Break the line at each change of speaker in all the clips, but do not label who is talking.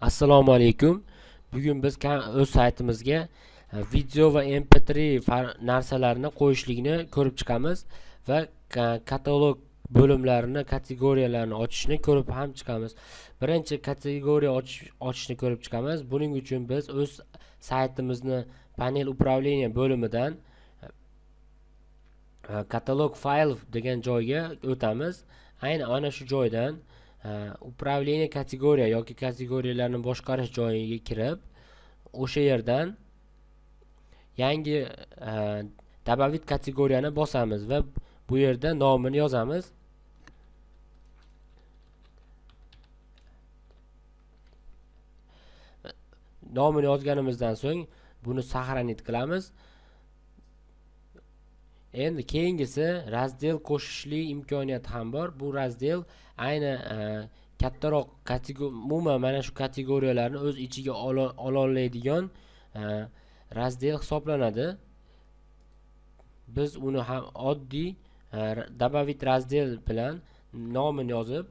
Assalomu alaykum. Bugun biz o'z saytimizga video va mp3 narsalarni qo'yishlikni ko'rib chiqamiz va katalog bo'limlarini, kategoriyalarni ochishni ko'rib ham chiqamiz. Birinchi kategoriya ochishni ko'rib chiqamiz. Buning uchun biz o'z saytimizni panel управления bo'limidan katalog fayl degan joyga o'tamiz. Ayni ana shu joydan управление kategoriya yoki kategoriyalarni boshqarish joyiga kirib, o'sha yerdan yangi добавить kategoriyani bosamiz va bu yerda nomini yozamiz. Nomini yozganimizdan so'ng buni сохранить qilamiz. Endi keyingisi razdel qo'shishli imkoniyat ham bor. Bu razdel ayni kattaroq umuman mana shu kategoriyalarni o'z ichiga ololadigan razdel hisoblanadi. Biz uni ham oddiy добавить razdel bilan nomini yozib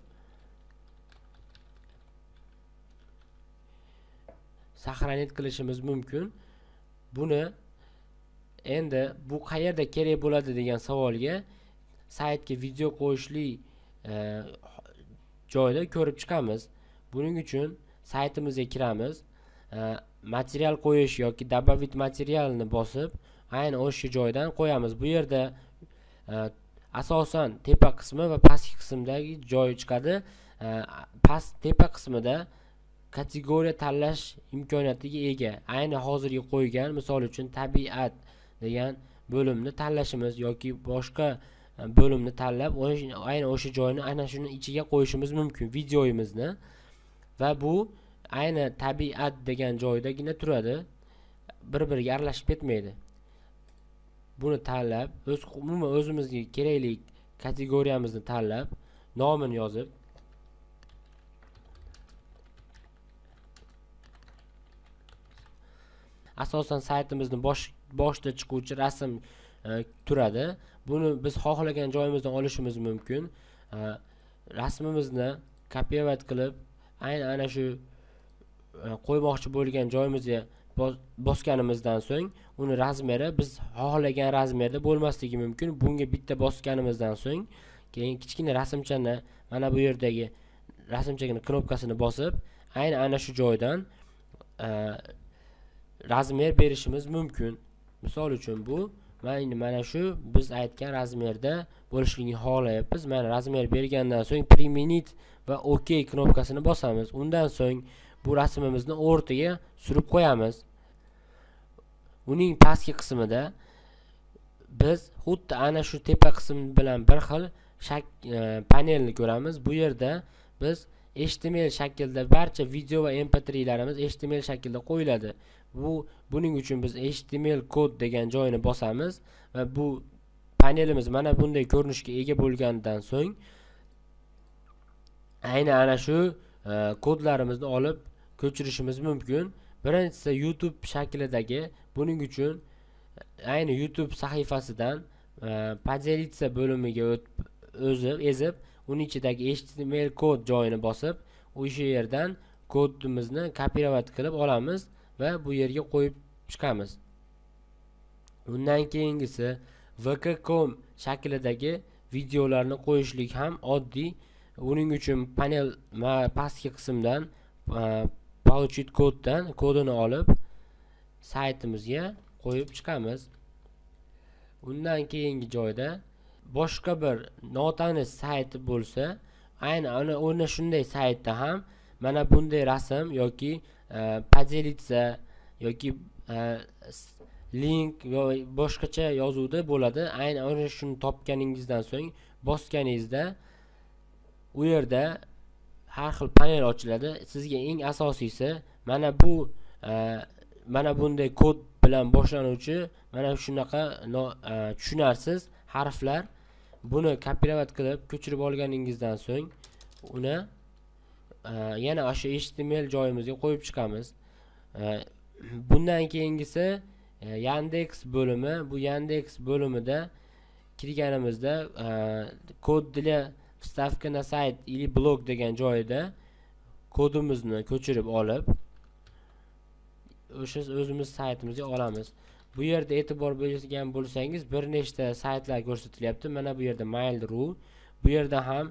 сохранить qilishimiz mumkin. Buni endi bu qayerda kerak bo'ladi degan savolga saytga video qo'yishli joyda ko'rib chiqamiz. Buning uchun saytimizga kiramiz, material qo'yish yoki добавить materialni bosib, ayni o'sha joydan qo'yamiz. Bu yerda asosan tepa qismi va pastki qismdagi joy chiqadi. Past tepa qismida kategoriya tanlash imkoniyatiga ega. Ayni hozirgi qo'ygan, misol uchun tabiat degan bo'limni tanlashimiz yoki boshqa bo'limni tanlab, ayni o'sha joyni ana shuni ichiga qo'yishimiz mumkin videomizni. Va bu ayni tabiat degan joydagina turadi, bir-biriga aralashib ketmaydi. Buni tanlab, umuman o'zimizga kerakli kategoriyamizni tanlab, nomini yozib asosan saytimizni boshda chiquvchi rasm turadi. Buni biz xohlagan joyimizdan olishimiz mumkin. Rasmimizni kopiyovat qilib, ayni ana shu qo'ymoqchi bo'lgan joyimizga bosganimizdan so'ng uni razmeri biz xohlagan razmerda bo'lmasligi mumkin. Bunga bitta bosganimizdan so'ng keyin kichkina rasmchani, mana bu yerdagi rasmchani knopkasini bosib, ayni ana shu joydan razmer berishimiz mumkin. Misol uchun bu mana shu biz aytgan razmerda bo'lishligini xohlayapmiz. Mana razmer bergandan so'ng применить va OK knopkasini bosamiz. Undan so'ng bu rasmimizni o'rtaga surib qo'yamiz. Uning pastki qismida biz xuddi ana shu tepa qism bilan bir xil panelni ko'ramiz. Bu yerda biz HTML shaklida barcha video va mp3larimiz HTML shaklida qo'yiladi. Buning uchun biz HTML kod degan joyini bosamiz va bu panelimiz mana bunday ko'rinishga ega bo'lgandan so'ng ayni ana shu kodlarimizni olib ko'chirishimiz mumkin. Birinchisi YouTube shaklidagi. Buning uchun ayni YouTube sahifasidan поделиться bo'limiga o'zib ezib, uning ichidagi HTML kod joyini bosib, o'sha yerdan kodimizni kopirovat qilib olamiz va bu yerga qo'yib chiqamiz. Undan keyingisi vk.com shaklidagi videolarni qo'yishlik ham oddiy. Buning uchun panel pastki qismdan получить koddan kodini olib saytimizga qo'yib chiqamiz. Undan keyingi joyda boshqa bir notanish sayt bo'lsa, ayni ana shunday saytda ham mana bunday rasm yoki поделиться yoki link yoki boshqacha yozuvda bo'ladi. Ayni ana shuni topganingizdan so'ng bosganingizda u yerda har xil panel ochiladi. Sizga eng asosiysi mana bu mana bunday kod bilan boshlanuvchi mana shunaqa tushunarsiz harflar. Buni kopirovat qilib ko'chirib olganingizdan so'ng uni yana o'sha HTML joyimizga qo'yib chiqamiz. Bundan keyingisi Yandex bo'limi. Bu Yandex bo'limida kirganimizda kod для вставка на сайт или blog degan joyida Kodimizni ko'chirib olib o'sha o'zimiz saytimizga olamiz. Bu yerda e'tibor bergan bo'lsangiz bir nechta saytlar ko'rsatilyapti. Mana bu yerda Mail.ru, bu yerda ham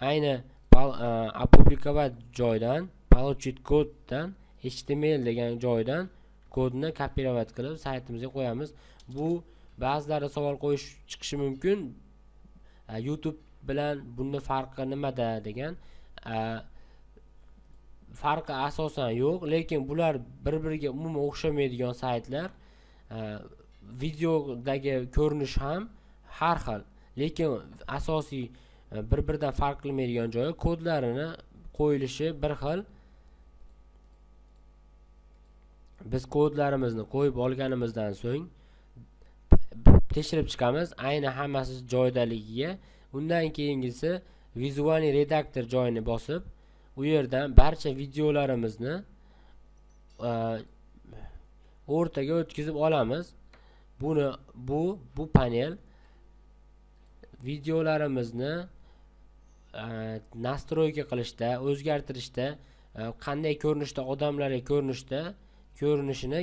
ayni opublikovat joydan, получить koddan HTML degan joydan kodni kopirovat qilib saytimizga qo'yamiz. Bu ba'zilarda savol qo'yish chiqishi mumkin. YouTube bilan bunda farqi nimada degan. Farqi asosan yo'q, lekin bular bir-biriga umuman o'xshamaydigan saytlar. Videodagi ko'rinish ham har xil, lekin asosiy bir-biridan farq qilmaydigan joyi kodlarini qo'yilishi bir xil. Biz kodlarimizni qo'yib olganimizdan so'ng tekshirib chiqamiz ayni hammasi joyidaligiga. Undan keyingisi vizualniy redaktor joyini bosib, u yerdan barcha videolarimizni o'rtaga o'tkazib olamiz. Buni bu panel videolarimizni nastroyka qilishda, o'zgartirishda, qanday ko'rinishda odamlarga ko'rinishini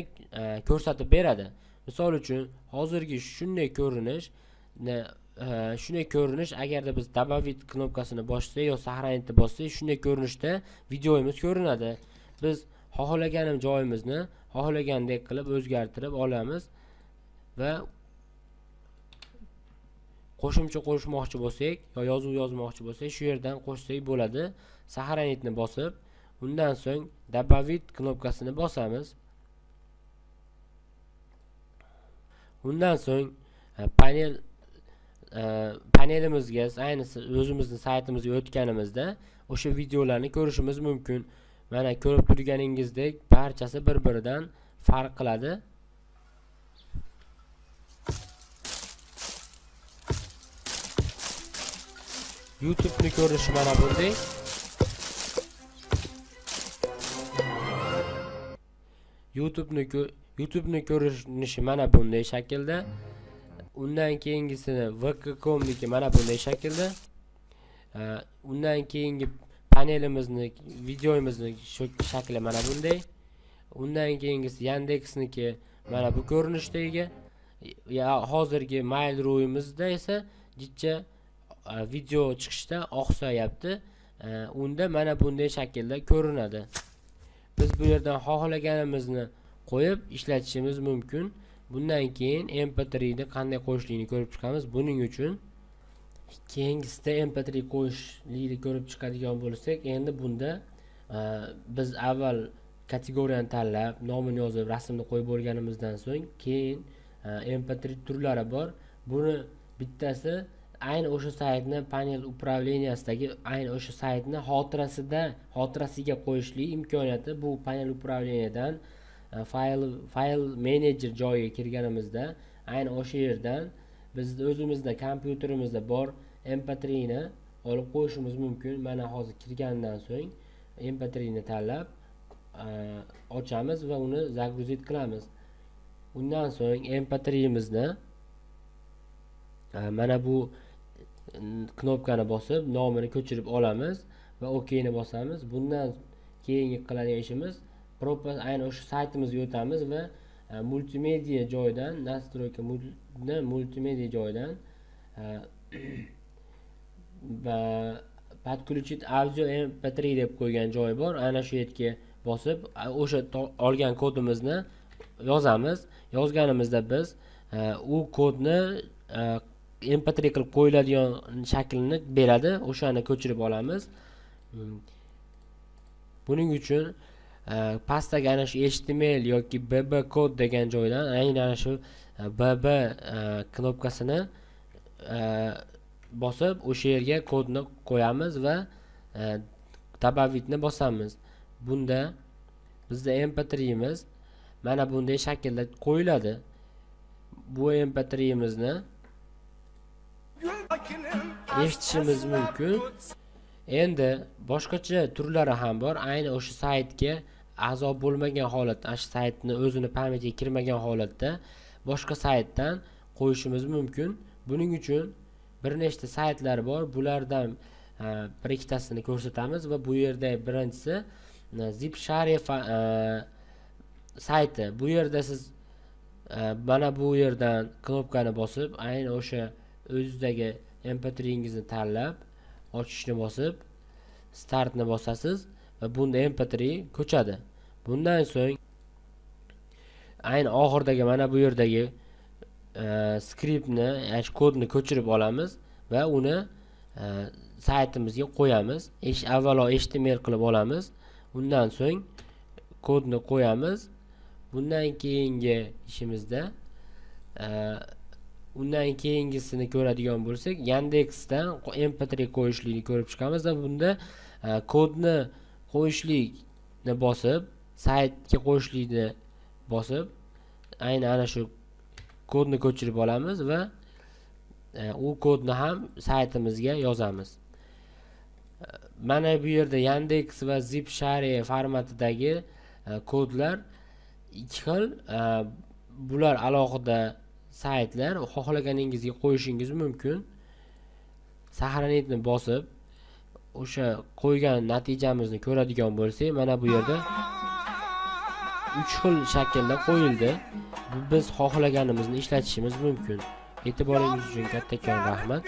ko'rsatib beradi. Misol uchun hozirgi shunday ko'rinish agarda biz добавить knopkasini bossak yo сохранить bossak, shunday ko'rinishda videomiz ko'rinadi. Biz xohlagan joyimizni xohlagandek qilib o'zgartirib olamiz va qo'shimcha qo'shmoqchi bo'lsak yo yozuv yozmoqchi bo'lsak, shu yerdan qo'shsak bo'ladi. Сохранить bosib, undan so'ng добавить knopkasini bosamiz. Undan so'ng panelimizga ayni o'zimizni saytimizga o'tganimizda o'sha videolarni ko'rishimiz mumkin. Mana ko'rib turganingizdek barchasi bir-biridan farq qiladi. YouTube'ni ko'rinishi mana bunday. YouTube'ni ko'rinishi mana bunday shaklda. Undan keyingisini vk.com'niki mana bunday shaklda. Undan keyingi panelimizni, videomizni shakli mana bunday. Undan keyingisi Yandex'niki mana bu ko'rinishdagi. Hozirgi Mail.ru'imizda esa jicha video chiqishda oqsayapti. Unda mana bunday shaklda ko'rinadi. Biz bu yerdan xohlaganimizni qo'yib ishlatishimiz mumkin. Bundan keyin MP3 ni qanday qo'yishligini ko'rib chiqamiz. Buning uchun keyingisida MP3 qo'yishlikni ko'rib chiqadigan bo'lsak, endi bunda biz avval kategoriyani tanlab, nomini yozib, rasmni qo'yib bo'lganimizdan so'ng keyin MP3 turlari bor. Buni bittasi ayni o'sha saytni panel upravleniyasidagi ayni o'sha saytni xotirasiga qo'yishlik imkoniyati bu panel upravleniyadan fayl menejer joyiga kirganimizda ayni o'sha yerdan biz o'zimizda kompyuterimizda bor MP3 ni olib qo'yishimiz mumkin. Mana hozir kirgandan so'ng MP3 ni tanlab ochamiz va uni загрузить qilamiz. Undan so'ng MP3imizni mana bu knopkani bosib nomini ko'chirib olamiz va OK ni bosamiz. Bundan keyingi qiladigan ishimiz ayni o'sha saytimizga o'tamiz va multimedia joyidan настройка multimedia joyidan va подключить audio MP3 deb qo'ygan joyi bor. Ana shu yerga bosib o'sha olgan kodimizni yozamiz. Yozganimizda biz u kodni MP3 qilib qo'yiladigan shaklini beradi. O'shani ko'chirib olamiz. Buning uchun pastdagi ana shu HTML yoki BB kod degan joydan aynan ana shu BB knopkasini bosib o'sha yerga kodni qo'yamiz va добавить bosamiz. Bunda bizda MP3imiz mana bunday shaklda qo'yiladi. Bu MP3imizni eshitishimiz mumkin. Endi boshqacha turlari ham bor. Ayni o'sha saytga a'zo bo'lmagan holatda, o'sha saytni o'zini pamyatiga kirmagan holatda boshqa saytdan qo'yishimiz mumkin. Buning uchun bir nechta saytlar bor. Bulardan bir ikkitasini ko'rsatamiz va bu yerda birinchisi Zipshare sayti. Bu yerda siz mana bu yerdan knopkani bosib, ayni o'sha o'zizdagi mp3ingizni tanlab, ochishni bosib, startni bosasiz va bunda mp3 ko'chadi. Bundan so'ng ayni oxiridagi mana bu yerdagi skriptni, ya'ni kodni ko'chirib olamiz va uni saytimizga qo'yamiz. Avvalo HTML qilib olamiz. Undan so'ng kodni qo'yamiz. Bundan keyingi ishimizda undan keyingisini ko'radigan bo'lsak, Yandexdan mp3 qo'yishlikni ko'rib chiqamiz va bunda kodni qo'yishlikni bosib, saytga qo'yishlikni bosib, ayni ana shu kodni ko'chirib olamiz va u kodni ham saytimizga yozamiz. Mana bu yerda Yandex va Zipshare formatidagi kodlar ikki xil, bular alohida saytlar, xohlaganingizga qo'yishingiz mumkin. Sahranitni bosib, o'sha qo'ygan natijamizni ko'radigan bo'lsak, mana bu yerda 3 xil shaklda qo'yildi. Biz xohlaganimizni ishlatishimiz mumkin. E'tiboringiz uchun kattakon rahmat.